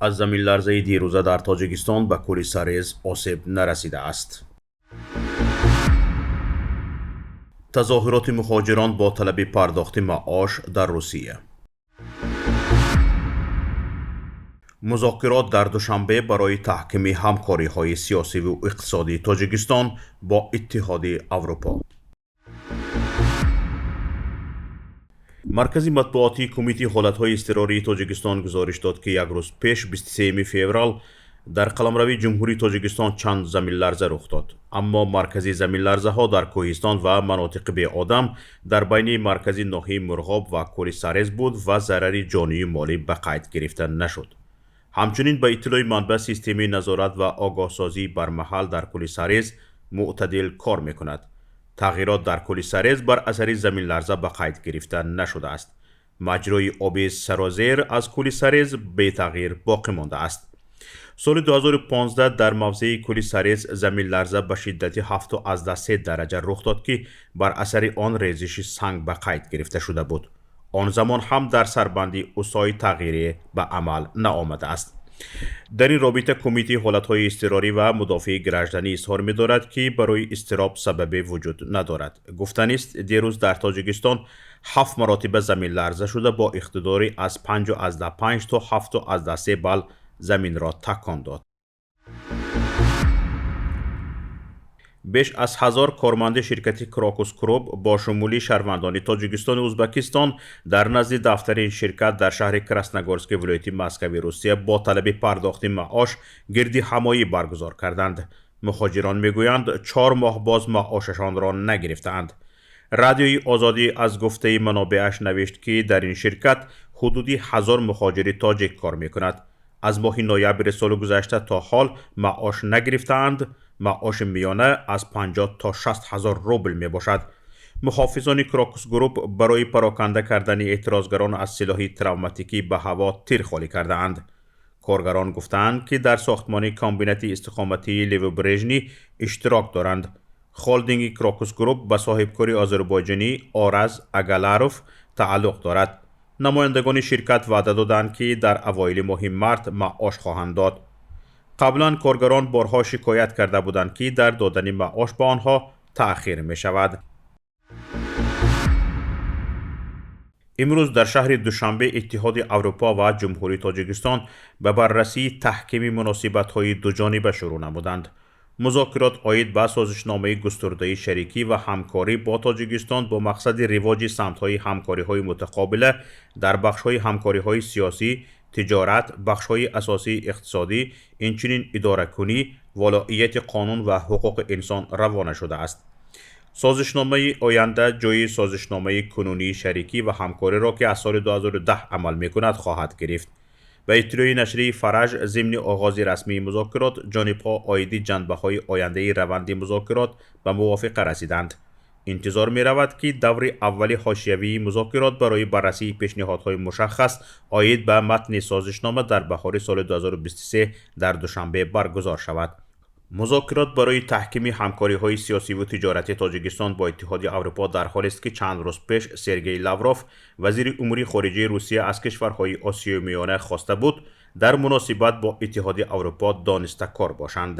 Аз заминларзаи дирӯза дар Тоҷикистон ба кӯли Сарез осеб нарасидааст. Тазоҳуроти муҳоҷирон бо талаби пардохти маош дар Русия. Музокирот дар Душанбе барои таҳкими ҳамкориҳои сиёсиву иқтисодии Тоҷикистон бо Иттиҳоди Аврупо. Маркази матбуотии Кумитаи ҳолатҳои изтирории Тоҷикистон гузориш дод, ки як рӯз пеш, 23 феврал, дар қаламрави Ҷумҳурии Тоҷикистон чанд заминларза рух дод. Аммо маркази заминларзаҳо дар кӯҳистон ва манотиқи беодам дар байни маркази ноҳияи Мурғоб ва кӯли Сарез буд ва зарари ҷонию молӣ ба қайд гирифта нашуд. Ҳамчунин, ба иттилои манбаъ, системаи назорат ва огоҳсозии бармаҳал дар кӯли Сарез мӯътадил кор мекунад. Тағйирот дар кӯли Сарез бар асари заминларза ба қайд гирифта нашудааст. Маҷрои оби сарозер аз кӯли Сарез бетағйир боқӣ мондааст. Соли 2015 дар мавзеи кӯли Сарез заминларза ба шиддати 7,3 дараҷа рух дод, ки бар асари он резиши санг ба қайд гирифта шуда буд. Он замон ҳам дар сарбанди Усой тағйире ба амал наомадааст. Дар ин робита Кумитаи ҳолатҳои изтирорӣ ва мудофиаи гражданӣ изҳор медорад, ки барои изтироб сабабе вуҷуд надорад. Гуфтанист, дирӯз дар Тоҷикистон ҳафт маротиба заминларза шуда, бо иқтидори аз 5,5 то 7,3 балл заминро такон дод. Беш аз 1000 корманди ширкати Крокус Груп бо шумули шаҳрвандони Тоҷикистону Ӯзбекистон дар назди дафтари ин ширкат дар шаҳри Красногорски вилояти Москави Русия бо талаби пардохти маош гирди ҳамоӣ баргузор карданд. Муҳоҷирон мегӯянд, 4 моҳ боз маошашонро нагирифтаанд. Радиои Озодӣ аз гуфтаи манобеаш навишт, ки дар ин ширкат ҳудуди 1000 муҳоҷири тоҷик кор мекунад. Аз моҳи ноябри соли гузашта то ҳол маош нагирифтаанд. Маоши миёна аз 50 то 60 ҳазор рубл мебошад. Муҳофизони Крокус Груп барои пароканда кардани эътирозгарон аз силоҳи травматикӣ ба ҳаво тир холӣ кардаанд. Коргарон гуфтаанд, ки дар сохтмони комбинати истиқоматии Левобережный иштирок доранд. Холдинги Крокус Груп ба соҳибкори озарбойҷонӣ Ораз Агаларов тааллуқ дорад. Намояндагони ширкат ваъда доданд, ки дар авоили моҳи март маош хоҳанд дод. Қаблан коргарон борҳо шикоят карда буданд, ки дар додани маош ба онҳо таъхир мешавад. Имрӯз дар шаҳри Душанбе Иттиҳоди Аврупо ва Ҷумҳурии Тоҷикистон ба баррасии таҳкими муносибатҳои дуҷониба шурӯъ намуданд. Музокирот оид ба созишномаи густурдаи шарикӣ ва ҳамкорӣ бо Тоҷикистон бо мақсади ривоҷи самтҳои ҳамкориҳои мутақобила дар бахшҳои ҳамкориҳои сиёсӣ, тиҷорат, бахшҳои асосии иқтисодӣ, инчунин идоракунӣ, волоияти қонун ва ҳуқуқи инсон равона шудааст. Созишномаи оянда ҷои созишномаи кунунии шарикӣ ва ҳамкориро, ки аз соли 2010 амал мекунад, хоҳад гирифт. Ба иттилои нашрияи Фараҷ, зимни оғози расмии музокирот ҷонибҳо оиди ҷанбаҳои ояндаи раванди музокирот ба мувофиқа расиданд. Интизор меравад, ки даври аввали ҳошиявии музокирот барои баррасии пешниҳодҳои мушаххас оид ба матни созишнома дар баҳори соли 2023 дар Душанбе баргузор шавад. Музокирот барои таҳкими ҳамкориҳои сиёсиву тиҷоратии Тоҷикистон бо Иттиҳоди Аврупо дар ҳолест, ки чанд рӯз пеш Сергей Лавров, вазири умури хориҷаи Русия, аз кишварҳои Осиёи Миёна хоста буд, дар муносибат бо Иттиҳоди Аврупо донистакор бошанд.